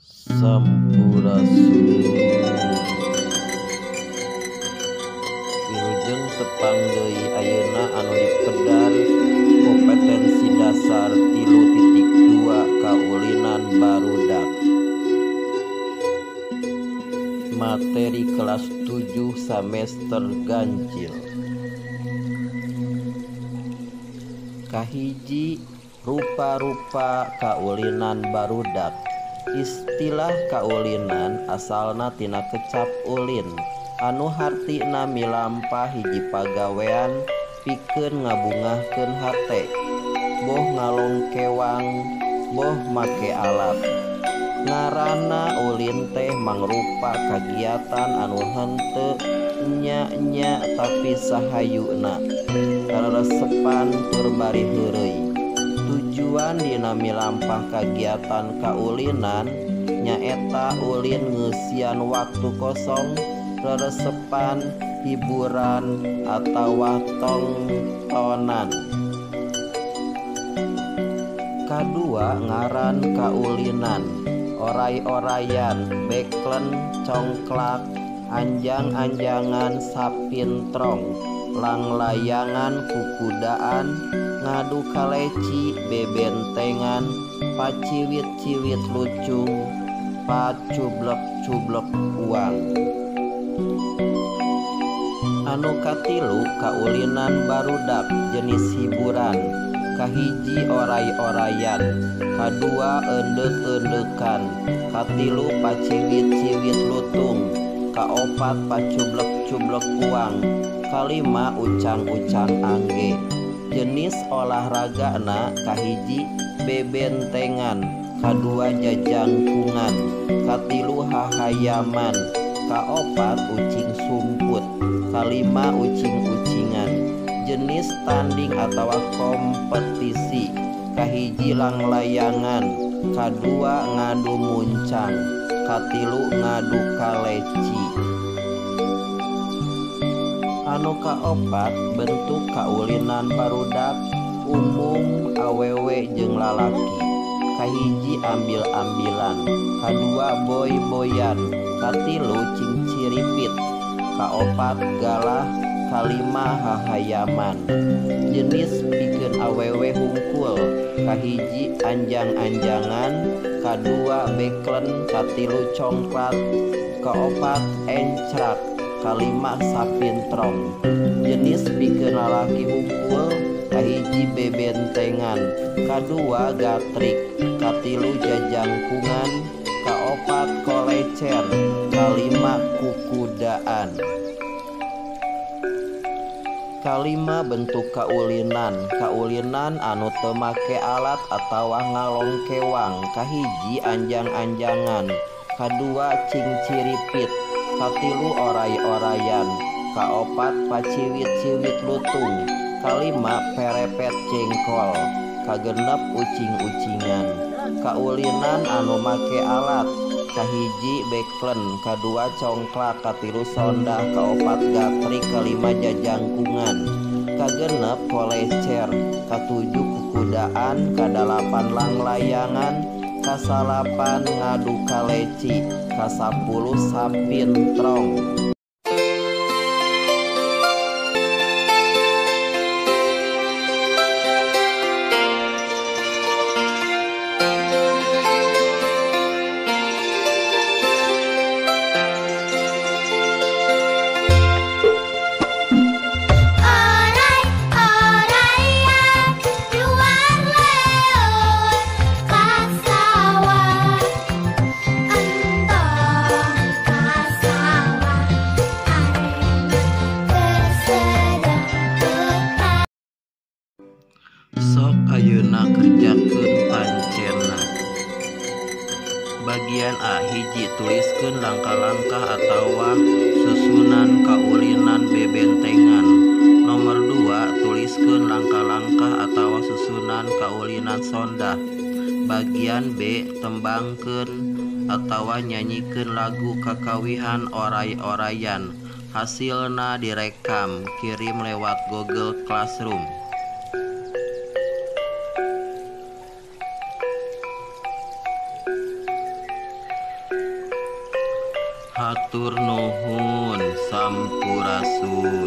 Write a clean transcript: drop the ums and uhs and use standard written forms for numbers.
Sampurasun. Wilujeng tepang deui ayeuna anu dipedar kompetensi dasar 3.2 kaulinan barudak. Materi kelas 7 semester ganjil. Kahiji rupa-rupa kaulinan barudak. Istilah kaulinan asalna tina kecap ulin anu hartina milampah hiji pagawean pikeun ngabungahkeun hate, boh ngalongkewang, boh make alat. Ngaranna ulin teh mangrupa kagiatan anu henteu nya-nya tapi sahayuna, reresepan tur bari heureuy. Tujuan dina milampah kagiatan kaulinan nyaeta ulin ngeusian waktu kosong, reresepan, hiburan, atawa tongtonan. Kadua ngaran kaulinan oray-orayan, beklen, congklak, anjang-anjangan, sapintrong, langlayangan, kukudaan, ngadu kaleci, bebentengan, paciwit-ciwit lucung, pacublek-cublek uang. Anu katilu kaulinan barudak jenis hiburan. Kahiji oray-orayan, kadua eundek-eundekan, katilu paciwit-ciwit lutung, kaopat pacublek-cublek uang, kalima ucang-ucang angge. Jenis olahragana kahiji bebentengan, kadua jajangkungan, katilu hahayaman, kaopat ucing sumput, kalima ucing-ucingan. Jenis tanding atawa kompetisi kahiji langlayangan, kadua ngadu muncang, katilu ngadu kaleci. Anu kaopat bentuk kaulinan barudak umum awewe jeung lalaki. Kahiji ambil-ambilan, kadua boy-boyan, katilu cingciripit, kaopat galah, kalima hahayaman. Jenis pikeun awewe hungkul kahiji anjang-anjangan, kadua beklen, katilu congklat, kaopat encrak, kalima sapintrong. Jenis pikeun lalaki hungkul kahiji bebentengan, kadua gatrik, katilu jajangkungan, kaopat kolecer, kalima kukudaan. Kalima bentuk kaulinan. Kaulinan anu teu make alat atawa ngalongkewang. Kahiji anjang-anjangan, kadua cingciripit, katilu oray-orayan, kaopat paciwit-ciwit lutung, kalima perepet jengkol, kagenep ucing-ucingan. Kaulinan anu make alat kahiji beklen, kadua congklak, katilu sondah, kaopat gatrik, kalima jajangkungan, kagenep kolecer, katujuh kukudaan, kadalapan langlayangan, kasalapan ngadu kaleci, kasapuluh sapintrong. Sok ayeuna kerjakeun pancena. Bagian A hiji tuliskeun langkah-langkah atawa susunan kaulinan bebentengan. Nomor 2 tuliskeun langkah-langkah atawa susunan kaulinan sondah. Bagian B tembangkeun atawa nyanyikeun lagu kakawihan oray-orayan. Hasilna direkam, kirim lewat Google Classroom. Hatur nuhun, sampurasun.